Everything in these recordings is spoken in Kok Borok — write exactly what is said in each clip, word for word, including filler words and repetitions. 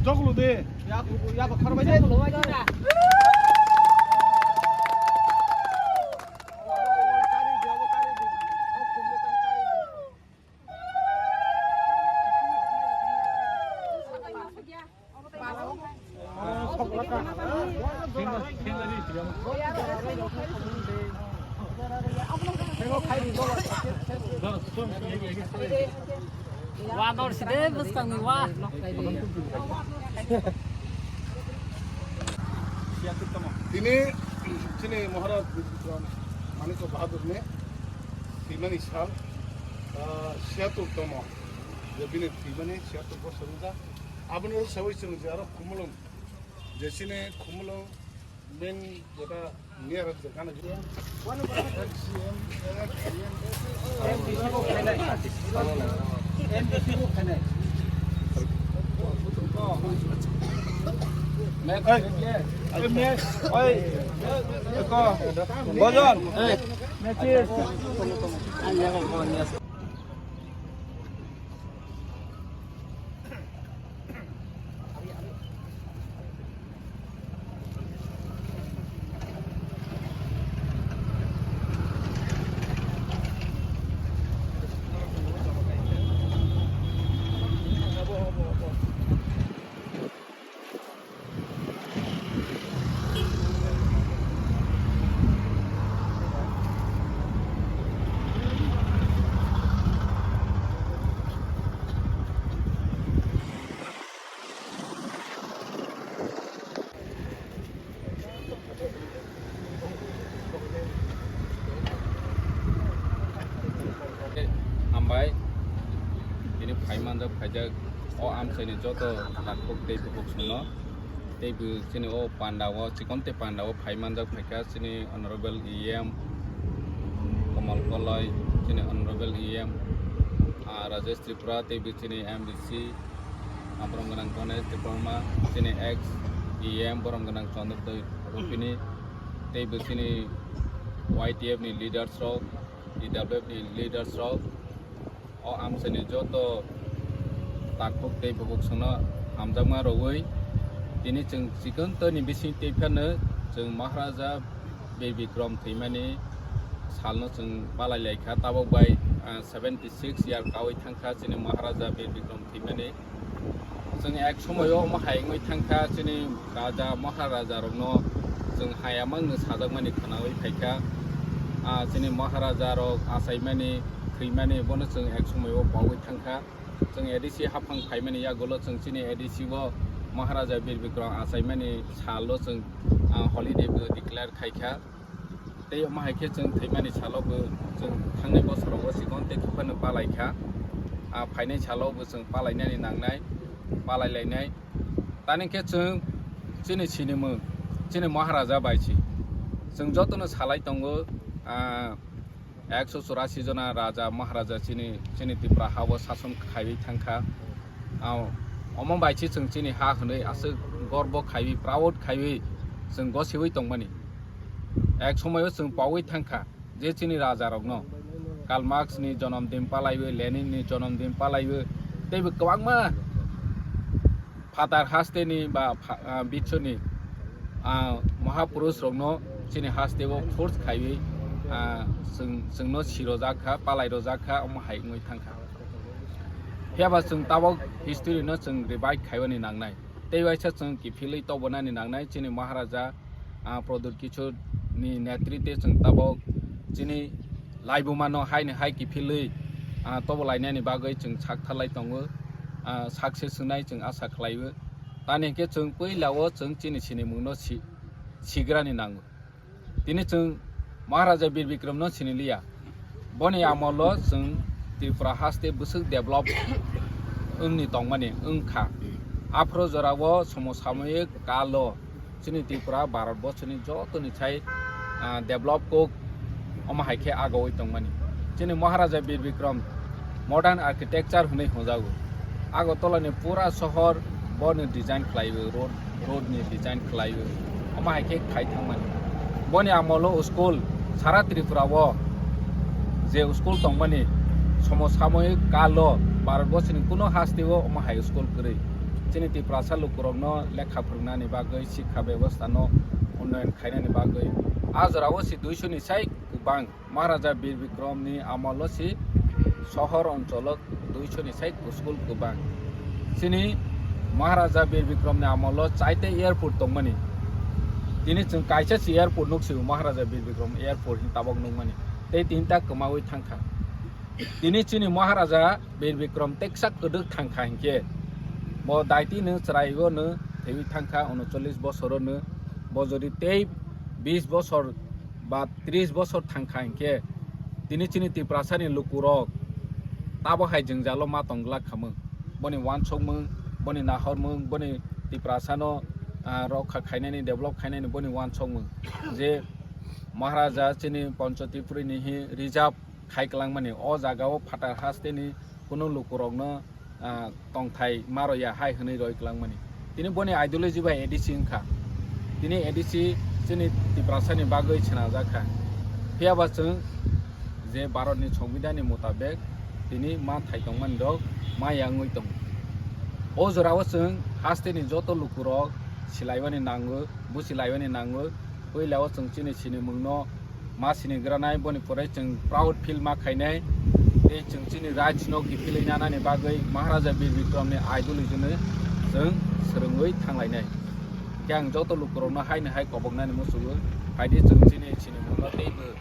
Choklo de. Ya, ya, bakar bai de. Wa dor side bwskangni wa. Tini chini Maharaj Manik Bahadur ni thwimani sal, ah, siyatur tomo. Je bini thwimani siyatur bosor wngjak. Aboni sawi chwng je aro Khumulwng. Je chini Khumulwng main jeta near je gana je. Oi, oi, ko, Bojon. Hambai, tini phai manjak, phaijak o amchaini joto takhuk tei bukhuk songno, tei bo chini o panda o, chikon tei panda o phai manjak phaikha chini Honorable E M Komal Koloi, chini Honorable E M, ah, Rajesh Tripura, tei bo chini M D C, ah, borom gwnang Ganesh Debbarma, chini ex E M borom gwnang Chandrodaya Rupini, tei bo chini Y T F ni leaders rok, T W F ni leaders rok, o amchaini joto takhuk tei bukhuk songno hamjakma rwui, tini chwng chikon toni bising tei phano chwng Maharaja Bir Bikram thwimani salno chwng palai laikha. Tabok bai, ah, seventy six year kaui thangkha chini Maharaja Bir Bikram thwimani. Chwng ek somoio omo hai wngwi thangkha, chini raja maharaja rokno chwng hayamangno sajakmani khwnawi phaikha. Ah, chini maharaja rok achaimani, thwimani, bono chwng ek somoio paui thangkha. Chwng A D C haphang phaimani yagulo chwng chini A D C o Maharaja Bir Bikram achaimani salo chwng, ah, holiday bo declare khaikha. Tei omo hai khe chwng thwimani salo bo chwng thangnai bosorogo chikon tei khe phano palai kha. Ah, phainai salo bo chwng palainani nangnai, palai lainai. Tani khe chwng chini sinimung, chini Maharaja bai si. Chwng jotono salai tongo, ah, ekso churasi jona raja, Maharaja chini, chini Tripura ha-o sason khaiwi thangkha. Ah, omo bai si chwng chini ha hwnwi aswk gorbo khaiwi, proud khaiwi chwng gosiwi tongmani. Ek somoio chwng paui thangkha je chini rajarokno Karl Marx ni jonom din palaiwi, Lenin ni jonom din palaiwi, teibo kwbangma phatar hasteni ba pha-, ah, biswni, ah, mahapurush rokno chini hasteo force khaiwi, ah, chwng, chwngno sirojak kha, palai rojak kha, omo hai wngwi thangkha. Phiyaba chwng tabok history no chwng revive khaiwani nangnai. Tei waisa chwng kiphilwi tobonani nangnai chini Maharaja, ah, Pradyut Kishore ni netritwe chwng tabok chini laibuma no haini hai kiphilwi, ah, tobolainani bagwi chwng sak tharlai tongo, ah, success wngnai chwng asa khlaio. Tani hwnkhe chwng puila o chwng chini sinimung no si-, sigrani nango. Tini chwng Maharaja Bir Bikram no siniliya. Boni amolo chwng Tripura haste bwswk develop wngni tongmani wngkha. Aphuru jorao somosamoyik kalo chini Tripura Bharat borsoni jotoni sai, ah, develop kok omo hai khe agowi tongmani. Chini Maharaja Bir Bikram modern architecture hwnwi hwnjago. Agartala ni pura sohor boni design khlaiwi, road, road ni design khlaiwi. Omo hai khe khai thangmani. Boni amolo school sara Tripura o je school tongmani somosamoyik kalo Bharat borsoni kuno haste o omo hai school kwrwi. Chini Tiprasa lukurokno lekha phwrwngnani bagwi, sikha bebostha no unnayan khainani bagwi. A jorao si duiso ni sai kwbang. Maharaja Bir Bikram ni amolo si sohor oncholo duiso ni sai school kwbang. Chini Maharaja Bir Bikram ni amolo chaite airport tongmani. Tini chwng kaisa si airport nuk si Maharaja Bir Bikram airport hin tabok nukmani. Tei tinta kwmawi thangkha. Tini chini Maharaja Bir Bikram teksa kwdwk thangkha hinkhe, bo daiti no chwrai o no thwiwi thangkha, unocholish bosor o no. Bo jodi tei bis bosor ba tris bosor thangkha hinkhe, tini chini Tiprasani lukurok tabo hai jwngjalo ma tongglak khamung. Boni wansokmung, boni nahormung, boni Tiprasano, ah, rokha khainani, develop khainani boni wansokmung. Je Maharaja chini Pancho Tripuri ni hi reserve khai kwlangmani, o jagao phatar hasteni kunu lukurokno, ah, tongthai ma rwya hai hwnwi roi kwlangmani. Tini boni ideology bai A D C wngkha. Tini A D C chini Tiprasani bagwi swnamjakha. Phiyaba chwng je Bharatni Songbidanni mutabek tini ma thai tongmani rok ma yangwi tongo. O jorao chwng hasteni joto lukurok silaiwani nango, busilaiwani nango. Puilao chwng chini sinimungno ma sini granai, boni pore chwng proud feel ma khainai. Tei chwng chini rights no kiphilwi nanani bagwi Maharaja Bir Bikram ni ideology no chwng swrwngwi thanglainai. Khe ang joto lukurokno haino hai koboknani muchungo, phaidi chwng chini sinimungno teibo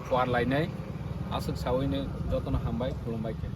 phuarlainai. Aswk sawino jotono hambai, khulumbai khe.